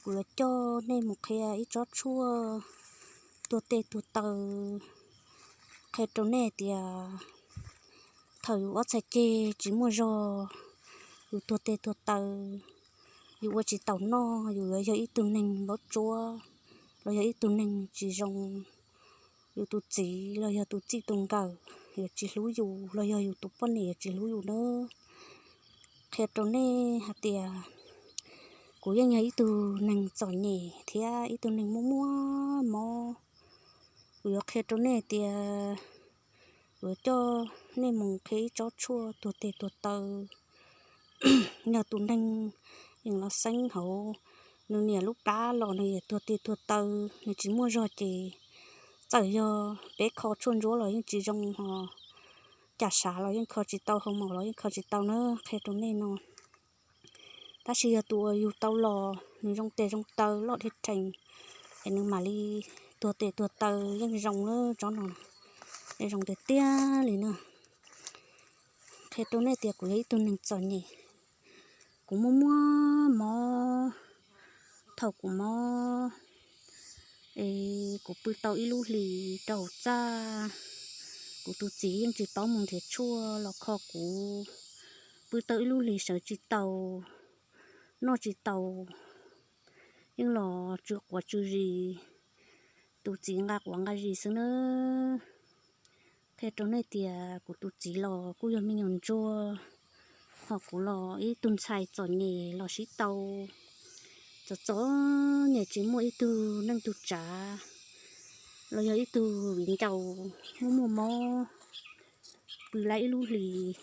Kuv yuav coj nej mus qhia ib tsob tshuaj tuag tes tuag taw. Qhia rau nej tias thaum yus ob txhais ceg tsis muaj zog, yus tuag tes tuag taw, yus ua tsis taus noj, yus yuav yog ib tug neeg npau tsuab, los yog ib tug neeg tsis zoo. Yus tus txiv los yog tus txij tus nkawm yuav tsis hlub yus, los yog yus tus poj niam yuav tsis hlub yus nawb. Qhia rau nej hais tias kuv yeej yog ib tug neeg txom nyem thiab ib tug neeg muaj muaj mob. Kuv yuav qhia rau nej tias, kuv yuav coj nej mus qhia ib tsob tshuaj tuag tes tuag taw. Yog tus neeg yeej los xeeb hauv nws niam lub plab los nws yuav tuag tes tuag taw, nws tsis muaj zog ces txawm yog peb kho tshuaj ntsuab los yeej tsis zoo, ho cas sav los yeej kho tsis tau, hau maum los yeej kho tsis tau na, qhia rau nej no. Tab sis yog tus uas yus tau los nws zoo tes zoo taw loj dhia rhees, es nws mam li tuag tes tuag taw yeej zoo na, tsob no zoo tiag tiag li na. Qhia rau nej tias kuv yog ib tug neeg txom nyem, kuv muaj muaj mob. Thaum kuv mob es kuv pw tau ib lub hlis rau hauv txaj, kuv tus txiv yeej tsis paub mus nrhiav tshuaj los kho kuv. Pw tau ib lub hlis sawv tsis taus, noj tsis taus, yeej los tsw quav tsw zis, tus txiv nqa quav nqa zis xwb nawb. Qhia rau nej tias kuv tus txiv los kuj yog me nyuam ntsuag, ho kuv los ib tug ntxhais txom nyem los sib tau, txom txom nyem tsis muaj ib tug neej tug tsav los yog ib tug viv ncaus, muaj muaj mob. Pw lawm ib lub hlis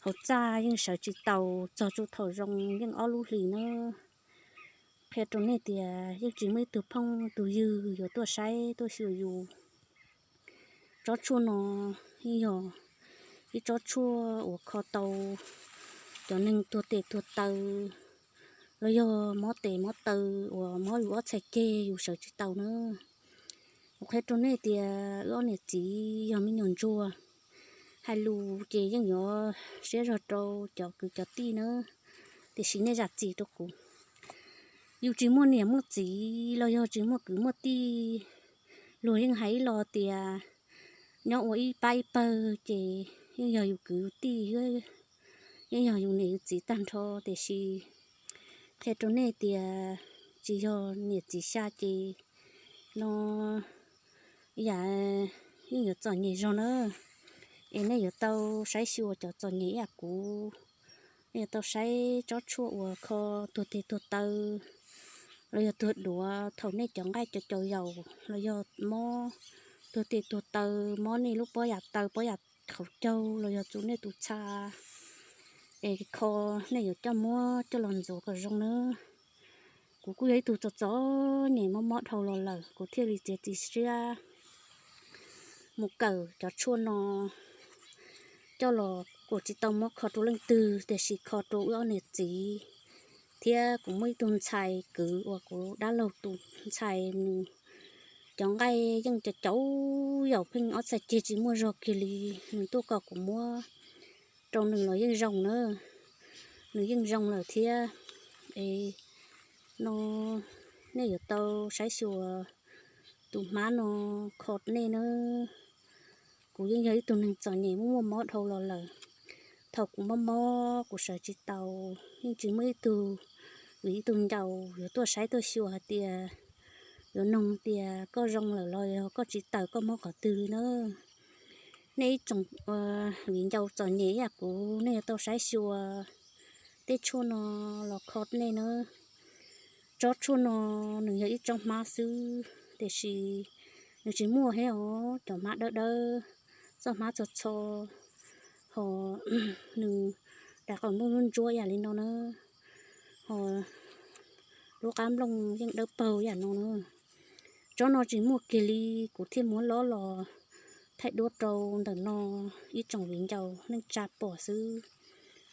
hauv txaj yeej sawv tsis taus, txog txog thaum zoo yeej ob lub hlis nawb. Qhia rau nej tias yeej tsis muaj ib tug phooj tug ywg yuav tuaj saib tuaj xyuas yus. Tsob tshuaj no yeej yog ib tsob tshuaj uas kho tau cov neeg tuag tes tuag taw, los yog mob tes mob taw uas mob yus ob txhais ceg yus sawv tsis taus na. Kuv qhia rau nej tias wb ob niam txiv yog me nyuam ntsuag, hais lus ces yeej yuav siab zog rau cov kwv cov tij na, tiam sis nej zam txim rau kuv. Yus tsis muaj niam muaj txiv los yog tsis muaj kwv muaj tij, luag yeej hais ib lo tias nyob ua ib pab ib pawg ces yeej yog yus kwv yus tij, yeej yog yus niam yus txiv tag nrho, tiam sis qhia rau nej tias tsis yog niam txiv xya ces no yam yeej yuav txom nyem zog na. Es nej yuav tau saib xyuas cov txom nyem ib yam kuv, nej yuav tau saib tsob tshuaj uas kho tuag tes tuag taw, los yog tuag duav thaum nej cov nqaij cov caus yaus, los yog mob tuag tes tuag taw, mob nej lub pob yam taw pob yam qhauv caug, los yog txug nej tus txha, es kho nej yuav coj muab coj los ntxuav kom zoo na. Kuv kuj yog ib tug txom txom nyem mob mob dhau los lawm, kuv thiaj li txiav txim siab mus kawm cov tshuaj no coj los. Kuv tsis tau muab kho rau leej twg, tiam sis kho rau wb ob niam txiv, thiab kuv muaj ib tug ntxhais kwv uas kuv dab laug tus ntxhais, nws cov nqaij yeej caus caus yaus, pheej ob txhais ceg tsis muaj zog kiag li. Nws tuaj kom kuv muab rau nws los yeej zoo na, nws yeej zoo lawm thiab. Es no nej yuav tau saib xyuas tus hmab no kho nej nawb. Kuv yeej yog ib tug neeg txom nyem muaj muaj mob dhau los lawm. Thaum kuv mob mob kuv sawv tsis taus, yeej tsis muaj ib tug, vim ib tug ncaus yuav tuaj saib tuaj xyuas hais tias, yuav noog tias koj zoo lawm los yog koj tsis tawm, koj mob qhov twg li na. Nej ib tsoom viv ncaus txom nyem ib yam kuv, nej yuav tau saib xyuas tej tshuaj no los kho nej na. Tsob tshuaj no nws yog ib tsob hmab xwb, tiam sis nws tsis muaj thiab os, cov hmab dawb dawb, txoj hmab txho txho, ho nws daim qhov nplooj ntsuab ntsuab yam li no na, ho lub qab nplooj yeej dawb paug yam no na. Tsob no tsis muaj kiag li, kuv thiaj muab lob los thaij duab rau ntawm no ib tsoom viv ncaus neej tsa pom xwb.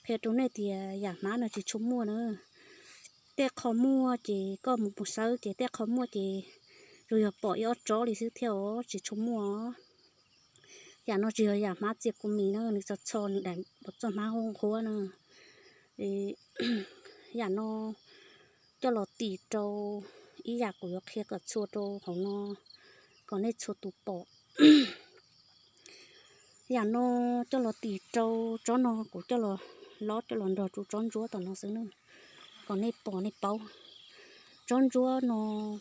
Qhia rau nej tias yam hmab no tsis tshua muaj na. Tej qho muaj ces koj mus mus xawb ces tej qho muaj ces tsuas yog pom ib ob tsob li xwb thiab os, tsis tshua muaj os. Yam no tsis yog yam hmab txia kua mis na, nws txho txho, nws daim txoj hmab nqhuab nqhuab na. Yam no coj los tim rau ib yam kuv yuav qhia kom txhua rau hauv no, kom nej txhua tus pom. Yam no coj los tim rau tsob no, kuv coj los lob coj los nrog rau tsob ntsuab tom no xwb na, kom nej pom nej paub. Tsob ntsuab no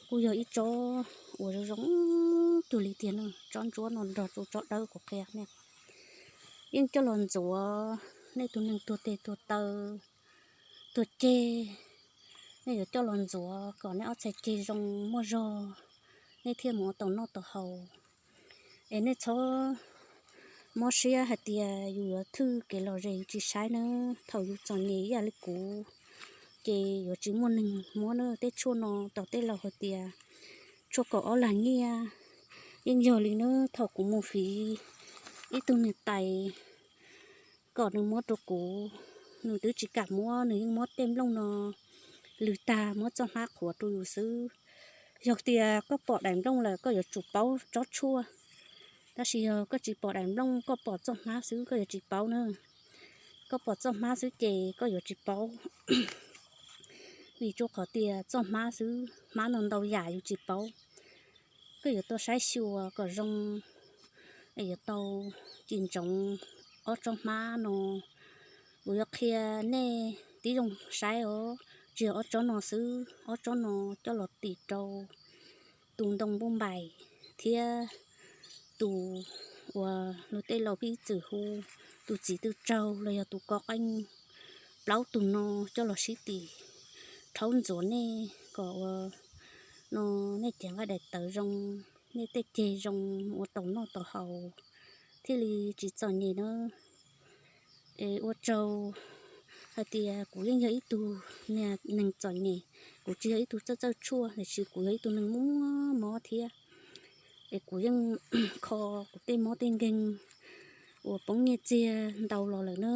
kuj yog ib tsob uas zoo zoo cuag li tiag na. Tsob ntsuab no nrog rau tsob dawb kuv qhia nej, yeej coj los ntxuav nej tus neeg tuag tes tuag taw, tuag ceg, nej yuav coj los ntxuav kom nej ob txhais ceg zoo muaj zog, nej thiaj mus ua tau noj tau haus. Es nej txhob mob siab hais tias yus yuav thwj kev lom zem yus tsis saib na. Thaum yus txom nyem ib yam li kuv, ces yuav tsis muaj neeg muab na. Tej tshuaj no tau tej laus hais tias tshuaj kaum ob lag nyiaj, yeej yog li na. Thaum kuv mus fiv ib tug niam tais kom nws muab rau kuv, nws twb tsis kam muab, nws yeej muab tej nplooj no lwg tag muab txoj hmab qhuav rau yus xwb. Yog tias koj pom daim nplooj lawm koj yuav tsum paub tsob tshuaj, tab sis yog koj tsis pom daim nplooj, koj pom txoj hmab xwb koj yuav tsis paub na. Koj pom txoj hmab xwb ces koj yuav tsis paub, vim rau qhov tias txoj hmab xwb, hmab no ntau yam yus tsis paub. Koj yuav tau saib xyuas kom zoo, es yuav tau cim ntsoov ob tsob hmab no. Kuv yuav qhia nej tib zoo saib os, tsis yog ob tsob no xwb, ob tsob no coj los tim rau tus ntoo npauj npaim thiab tus uas luag tej laus pib txwm hu tus txiv twj tsaug los yog tus kov qeej. Plaub tus no coj los sib tim, rhaub ntxuav nej kom ua no nej cev nqaij daim tawv zoo, nej tej ceg zoo, ua tau noj tau haus, thiaj li tsis txom nyem na. Es ua tsaug hais tias kuv yeej yog ib tug niag neeg txom nyem, kuv tsis yog ib tug txawj txawj tshuaj, tiam sis kuv yog ib tug neeg muaj mob thiab. Es kuv yeej kho kuv tej mob tej nkeeg uas poob nyiaj txiag ntau los lawm na.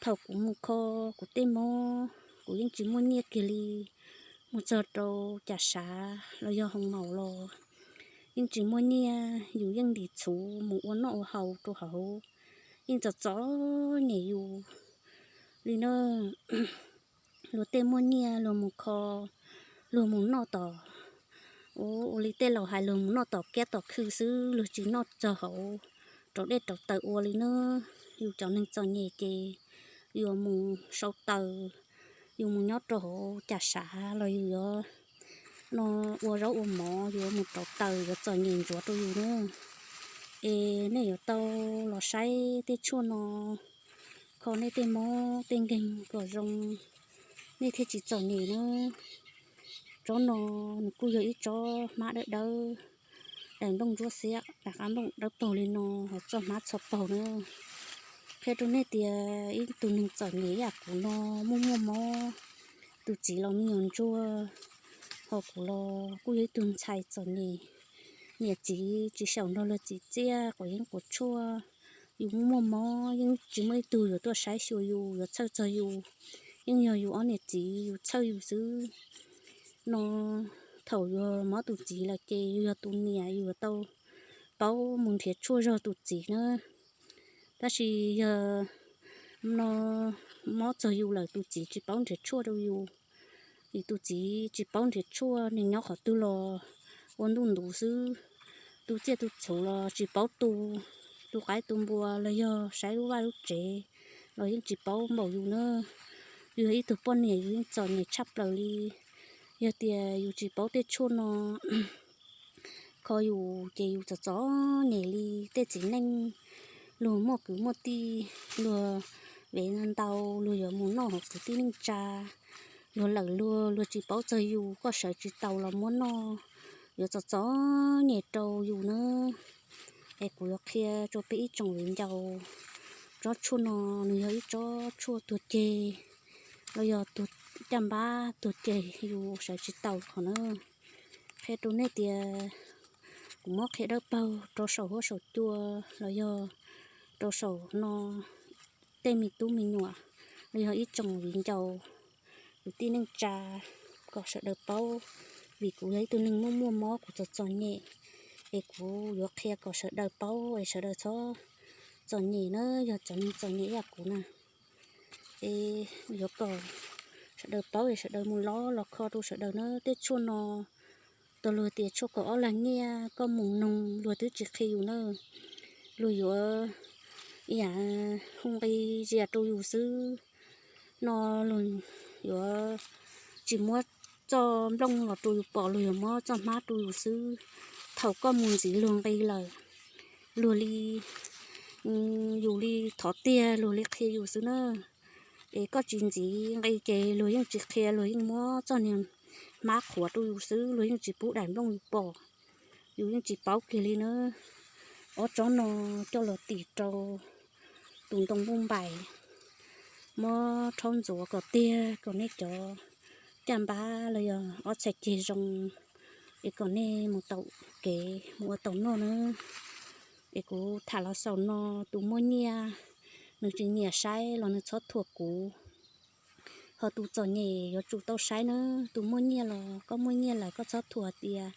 Thaum kuv mus kho kuv tej mob, kuv yeej tsis muaj nyiaj kiag li. Mus txog rau cas sav los yog hoo maum los yeej tsis muaj nyiaj, yus yeej ntim txhuv mus ua noj ua haus rau hauv, yeej txom txom nyem yus li na. Luag tej muaj nyiaj luag mus kho, luag mus noj tom, ua li tej laus hais luag mus noj tom kiab tom khw xwb, luag tsis noj txog hauv rau dej rau taws ua li na. Yus cov neeg txom nyem ces yuav mus sau taws, yus mus nyob rau hauv cas sav los yus yuav no ua zaub ua mov, yuav mus rauv taws, yuav txom nyem ntsuav rau yus na. Es nej yuav tau los saib tej tshuaj no, kho nej tej mob tej nkeeg kom zoo, nej thiaj tsis txom nyem na. Tsob no nws kuj yog ib tsob hmab dawb dawb, daim nplooj ntsuab xiab, daim qab nplooj dawb paug li no, ho txoj hmab txho paug na. Qhia rau nej tias ib tug neeg txom nyem ib yam kuv no muaj muaj mob, tus txiv los me nyuam ntsuag, ho kuv los kuj yog ib tug ntxhais txom nyem, niam txiv tsis xyaum nrog luag txiv txiaj quav yeeb quav tshuaj, yus muaj muaj mob yeej tsis muaj ib tug yuav tuaj saib xyuas yus, yuav txhawj txog yus, yeej yog yus ob niam txiv yus txhawj yus xwb. No thaum yus mob tus txiv lawm ces yus yog tus niam yus yuav tau paub mus nrhiav tshuaj zog tus txiv na. Tab sis yog no mob txog yus lawm tus txiv tsis paub nrhiav tshuaj rau yus, vim tus txiv tsis paub nrhiav tshuaj, nws nyob qhov twg los ua ntuj ntuv xwb. Tu tsiaj tu txhuv los tsis paub tu, tu qaib tu npua los yog saib lub vaj lub tsev los yeej tsis paub npaum yus na. Yus yog ib tug poj niam yus yeej txom nyem tshaj plaws li. Yog tias yus tsis paub tej tshuaj no kho yus ces yus txom txom nyem li tej txiv neej, luag muaj kwv muaj tij, luag vev ntau, luag yuav mus noj hauv kwv tij neej tsa, luag lawm luag, luag tsis paub txog yus, koj sawv tsis taus los muab noj, yuav txom txom nyem rau yus na. Es kuv yuav qhia rau peb ib tsoom viv ncaus, tsob tshuaj no nws yog ib tsob tshuaj tuag ceg los yog tuag caj npab tuag ceg yus sawv tsis taus qhov na. Qhia rau nej tias kuv muab qhia dawb paug rau saum huab saum cua los yog rau saum no tej me tub me nyuam los yog ib tsoom viv ncaus kwv tij neej tsa kom sawv daws paub, vim kuv yog ib tug neeg muaj muaj mob kuv txom txom nyem, es kuv yuav qhia kom sawv daws paub es sawv daws txhob txom nyem na, yog cov neeg txom nyem ib yam kuv na. Es yuav kom sawv daws paub es sawv daws mus lov los kho rau sawv daws na. Tej tshuaj no, tau luag tias tshuaj kaum ob lag nyiaj, koj mus noog luag twb tsis qhia yus na. Luag yuav ib yam hu nqi zias rau yus xwb no. Luag yuav tsis muab txoj nplooj los rau yus pom, luag yuav muab txoj hmab rau yus xwb. Thaum koj mus ntxiv luag nqi lawm, luag li, yus li thov tiag luag li qhia yus xwb na. Es koj tsis ntxiv nqi ces luag yeej tsis qhia, luag yeej muab txoj niag hmab qhuav rau yus xwb, luag yeej tsis pub daim nplooj yus pom. Yus yeej tsis paub kiag li na. Ob tsob no coj los tim rau tus ntoo npauj npaim, muab rhaub ntxuav kom tiag kom nej cov caj npab los yog ob txhais ceg zoo, es kom nej mus taum kev mus ua tau noj na. Es kuv tham los xaus no, tus muaj nyiaj nws tsis nyiam saib los nws txhob thuam kuv. Ho tus txom nyem yuav tsum tau saib na. Tus muaj nyiaj los koj muaj nyiaj lawm koj txhob thuam tias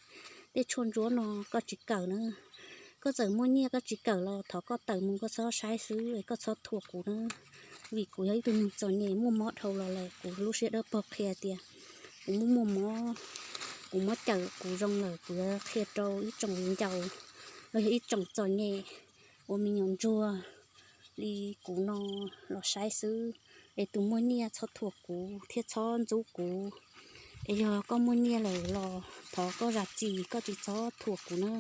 tej tshuaj ntsuab no koj tsis kawm na. Koj txawm muaj nyiaj koj tsis kawm los thov koj tawm mus koj txhob saib xwb es koj txhob thuam kuv na. Vim kuv yog ib tug neeg txom nyem muaj mob dhau los lawm, kuv lub siab dawb paug qhia tias kuv muaj muaj mob, kuv muab cawm kuv zoo lawm kuv yuav qhia rau ib tsoom viv ncaus los yog ib tsoom txom nyem ua me nyuam ntsuag li kuv no los saib xwb. Es tus muaj nyiaj txhob thuam kuv thiab txhob ntxub kuv. Es yog koj muaj nyiaj lawm los thov koj zam txim, koj tsis txhob thuam kuv na.